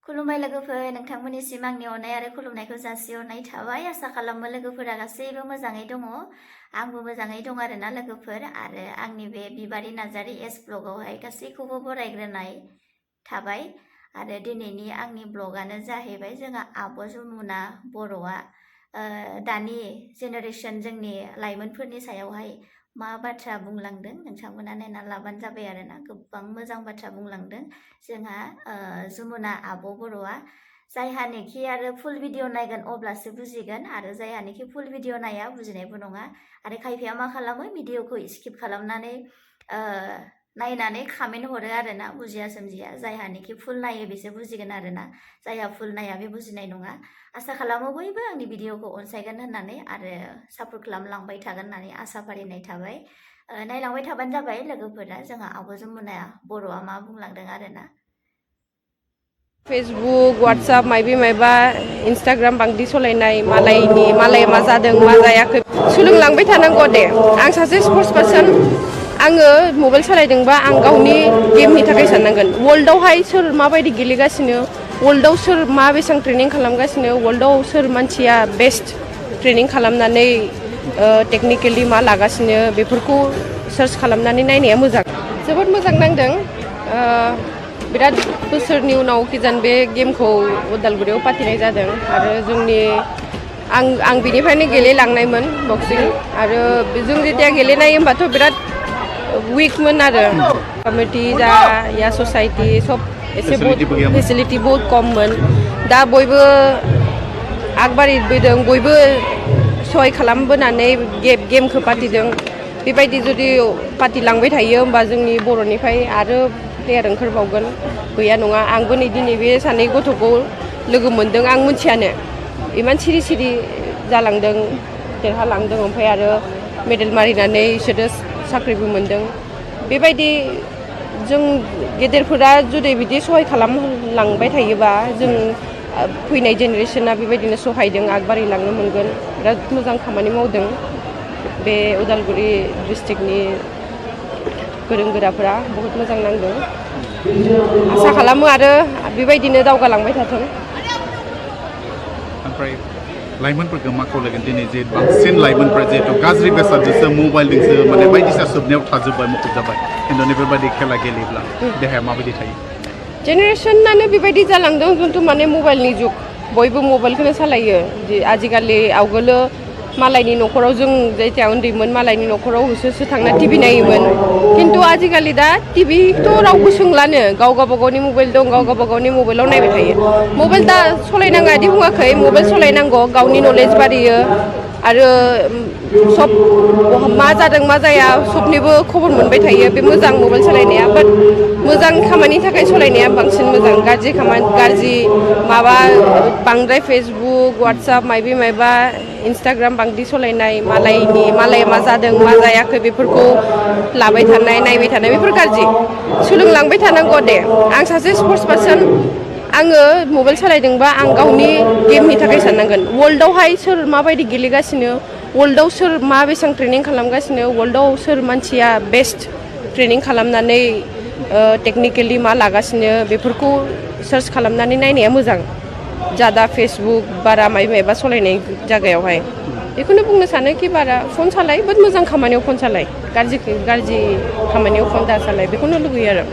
खुलुमबाय लोगोफोर नोंथांमोननिसिम आंनि अननाय आरो खुलुमनायखौ जासिहरनाय थाबाय आसा खालामो लोगोफोरा गासैबो मोजाङै दङ आंबो मोजाङै दं आरोना लोगोफोर आरो आंनि बे बिबारि नार्जारि एस ब्लगावहाय गासैखौबो बरायग्रोनाय थाबाय आरो दिनैनि आंनि ब्लगानो जाहैबाय जोंहा आब' जमुना बर'आ दानि जेनेरेशन जोंनि लाइमोनफोरनि सायावहाय मा बाथ्रा बुंलांदों नोंथांमोना नायना लाबानो जाबाय आरोना गोबां मोजां बाथ्रा बुंलांदों जोंहा जमुना आब' बर'आ जायहानिखि आरो फुल भिडिअ नायगोन अब्लासो बुजिगोन आरो जायहानिखि फुल भिडिअ नाया बुजिनायबो नङा आरो खायफाया मा खालामो भिडिअखौ स्किप खालामनानै नायनानै कमेन्ट हरो आरोना बुजिया सोमजिया जायहानिखि फुल नायो बिसोर बुजिगोन आरोना जायहा फुल नाया बे बुजिनाय नङा आसा खालामो बयबो आंनि भिडिअखौ अनसायगोन होननानै आरो सापर्ट खालामलांबाय थागोन होननानै आसा फारिनाय थाबाय नायलांबाय थाबानो जाबाय लोगोफोरा जोंहा आब' जमुना बर'आ मा बुंलांदों आरोना फेसबुक व्हाट्सएप माइबा इन्स्टाग्राम बांद्राय सलायनाय मालाय मा जादों मा जायाखै सोलोंलांबाय थानांगौ दे आं सासे स्पर्ट्स पार्सन आङो मबाइल सालायदोंबा आं गावनि गेमनि थाखाय साननांगोन वर्ल्डआवहाय सोर माबायदि गेलेगासिनो वर्ल्डआव सोर मा बेसेबां ट्रेनिं खालामगासिनो वर्ल्डआव सोर मानसिया बेस्ट ट्रेनिं खालामनानै टेकनिकेलि मा लागासिनो बेफोरखौ सार्च खालामनानै नायनाया मोजां जोबोद मोजां नांदों बिराद बोसोरनि उनाव किजान बे गेमखौ उदालगुरियाव फाथिनाय जादों आरो जोंनि आं बिनिफ्रायनो गेलेलांनायमोन बक्सिं आरो जों जेतिया गेलेनाय होनबाथ' बिराद उइकमोन आरो कमिटि या ससाइटि सब एसे फेसिलिटि बहुत खममोन दा बयबो आगबारिबोदों बयबो सहाय खालामबोनानै गेमखौ फाथिदों बेबायदि जुदि फाथिलांबाय थायो होमबा जोंनि बर'निफ्राय आरो प्लेयार ओंखारबावगोन गैया नङा आंबो नै दिनै बे सानै गथ'खौ लोगो मोनदों आं मिथियानो इमान सिरि जालांदों देरहालांदों ओमफ्राय आरो मेडेल मारिनानै बिसोरो साख्रिबो मोनदों बेबायदि जों गेदेरफोरा जुदि बिदि सहाय खालामलांबाय थायोबा जों फैनाय जेनेरेशना बेबायदिनो सहायदों आगबारिलांनो मोनगोन बिराद मोजां खामानि मावदों बे उदालगुरि डिस्ट्रिक्टनि गोरों गोराफोरा बहुत मोजां नांदों आसा खालामो आरो बेबायदिनो दावगालांबाय थाथों ओमफ्राय लाइमोनफोरखौ मा खावलायगोन दिनै जे बांसिन लाइमोनफोरा जिहेतु गाज्रि बेसादजोंसो मबाइलजोंसो माने बायदिसिना सोबनायाव थाजोब्बाय मुखुब जाबाय खिन्थु बेफोरबायदि खेला गेलेब्ला देहाया माबायदि थायो जेनेरेशनानो बेबायदि जालांदों जिथु माने मबाइलनि जुग बयबो मबाइलखौनो सालायो आजिखालि आवगोलो मालायनि न'खराव जों जेथिया उन्दैमोन मालायनि न'खराव होसो थांना टिभि नायोमोन खिन्थु आजिखालि दा टिभिथ' रावबो सोंलानो गाव गावबागावनि मबाइल दं गाव गावबागावनि मबाइलाव नायबाय थायो मबाइल दा सलायनाङा बिदि बुङाखै मबाइल सलायनांगौ गावनि नलेज बारियो आरो सब मा जादों मा जाया सबनिबो खबर मोनबाय थायो बे मोजां मबाइल सालायनाया बाट मोजां खामानिनि थाखाय सलायनाया बांसिन मोजां गाज्रि माबा बांद्राय फेसबुक व्हाट्सएप माइबा इन्स्टाग्राम बांद्राय सलायनाय मालाय मा जादों मा जायाखै बेफोरखौ लाबाय थानाय नायबाय थानाय बेफोर गाज्रि सोलोंलांबाय थानांगौ दे आं सासे स्पर्ट्स पार्सन आङो मबाइल सालायदोंबा आं गावनि गेमनि थाखाय साननांगोन वर्ल्डआवहाय सोर माबायदि गेलेगासिनो वर्ल्डआव सोर मा बेसेबां ट्रेनिं खालामगासिनो वर्ल्डआव सोर मानसिया बेस्ट ट्रेनिं खालामनानै टेकनिकेलि मा लागासिनो बेफोरखौ सार्च खालामनानै नायनाया मोजां जादा फेसबुक बारा माइबा सलायनाय जायगायावहाय बेखौनो बुंनो सानो कि बारा फन सालाय बाट मोजां खामानियाव फन सालाय गाज्रि खामानियाव फन दा सालाय बेखौनो लुगैयो आरो